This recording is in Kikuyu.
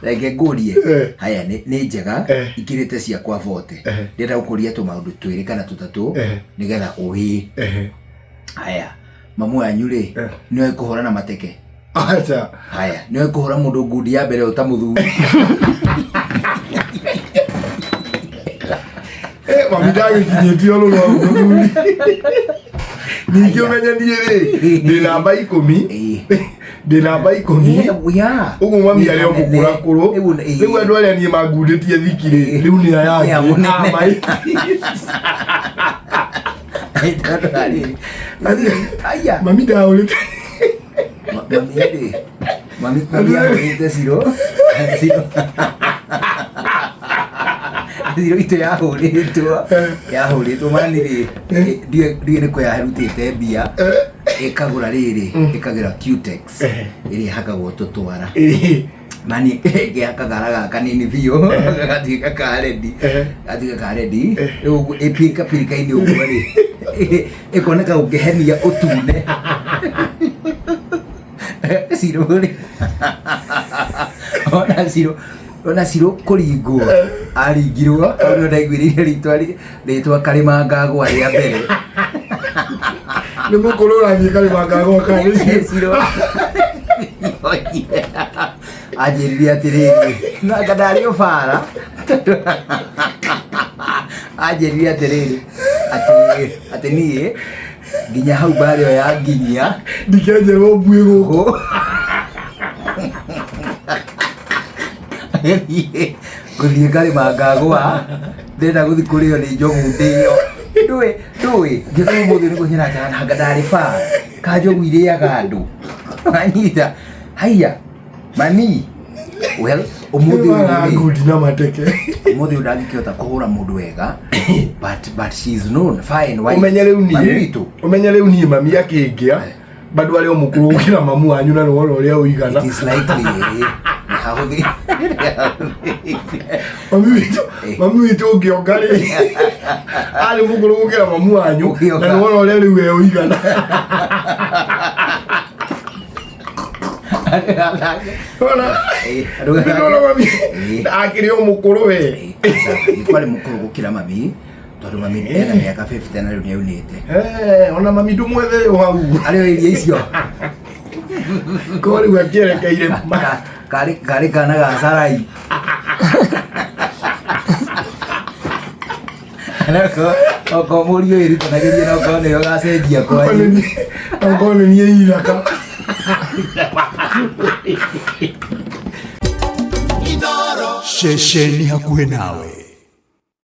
Reke ngũrie. Haya, nĩ njega. Ikĩrĩte ciakwa bote. Ndĩrenda gũkũria tũmaũndũ twĩrĩ kana tũtatũ nĩgetha ũĩ. Haya, mamu wanyu rĩ, nĩoĩ kũhũra na mateke? Aca. Haya, nĩoĩ kũhũra mũndũ ngundi ya mbere ũta mũthuri? Mami ndagĩkinyĩtie o rũrũ mũthuri. Ningĩ ũmenye niĩ rĩ, ndĩ namba 10. Ndĩ namba 10. Ũguo mami arĩ o mũkũrakũrũ. Rĩu andũ arĩa niĩ mangundĩtie thiki rĩ, rĩu nĩ aya Nĩ angĩ. mũnene. Ah, mai. Tondũ rĩrĩ, aya. Mami ndahũrĩte. Mami rĩ, mami ahũrĩte ciro ciro ciro itũ yahũrĩtwo mani rĩ, ndiũĩ nĩ kũ yarutĩte mbia ĩkagũra rĩrĩ, ĩkagĩra Cutex ĩrĩa ĩhakagwo tũtwara. Mani ĩngĩhaka gara kanini biũ gagatuĩka ka rendi, gatuĩka ka rendi. Rĩu ũguo ĩpirika pirika-inĩ ũguo rĩ, ĩkoneka ũngĩhenia ũtune ciro rĩ, ona ciro, ona ciro kũringwo aringirwo hau nĩho ndaiguĩrĩire rĩtwa karĩma ngagwa rĩa mbere. Nĩ mũkũrũ ũrathiĩ karĩma ngagwa kana nĩ ciro? Anjĩrire atĩrĩrĩ, nanga ndarĩ ũbara, tondũ anjĩrire atĩrĩrĩ, atĩ niĩ nginya hau mbarĩ ĩyo ya nginyia Ndikenjerwo mbuĩ gũkũ. Ngũthiĩ ngarĩma ngagwa, ndĩrenda gũthiĩ kũrĩo nĩ njogu ndĩo. Ndũĩ ngĩũka ũmũthĩ nĩ kũnyona nanga ndarĩ bara ka njogu irĩaga andũ wanyita. Haiya mami, well, ũmũthĩ ũyũ rĩ, Ngundi na mateke. Ũmũthĩ ũyũ ndangĩkĩhota kũhũra mũndũ wega, but she is known fine white. Ũmenye rĩu Mami niĩ witũ. Ũmenye rĩu niĩ mami akĩngĩa bado arĩ o mũkũrũ gũkĩra mamu wanyu na nĩwona ũrĩa ũigana. It is likely, hahũthĩ. Mami witũ, mami witũ ũngĩonga rĩ, arĩ mũkũrũ gũkĩra mamu wanyu Ũngĩonga. na nĩwona ũrĩa rĩu we ũigana. Wona? Nĩwona mami akĩrĩ o mũkũrũ we. Kwarĩ mũkũrũ gũkĩra mami, tondũ mami ena mĩaka 50 na rĩu nĩ aunĩte. Ona mami ndũmwethere o hau. Arĩ o iria icio. Ko rĩu akĩerekeire Karĩ kana ga carai. Okorwo mũriũ ĩrutanagĩria na okorwo nĩyo gacenjia kwanyu. Okorwo nĩ niĩ ithaka. Ceceni hakuhĩ nawe.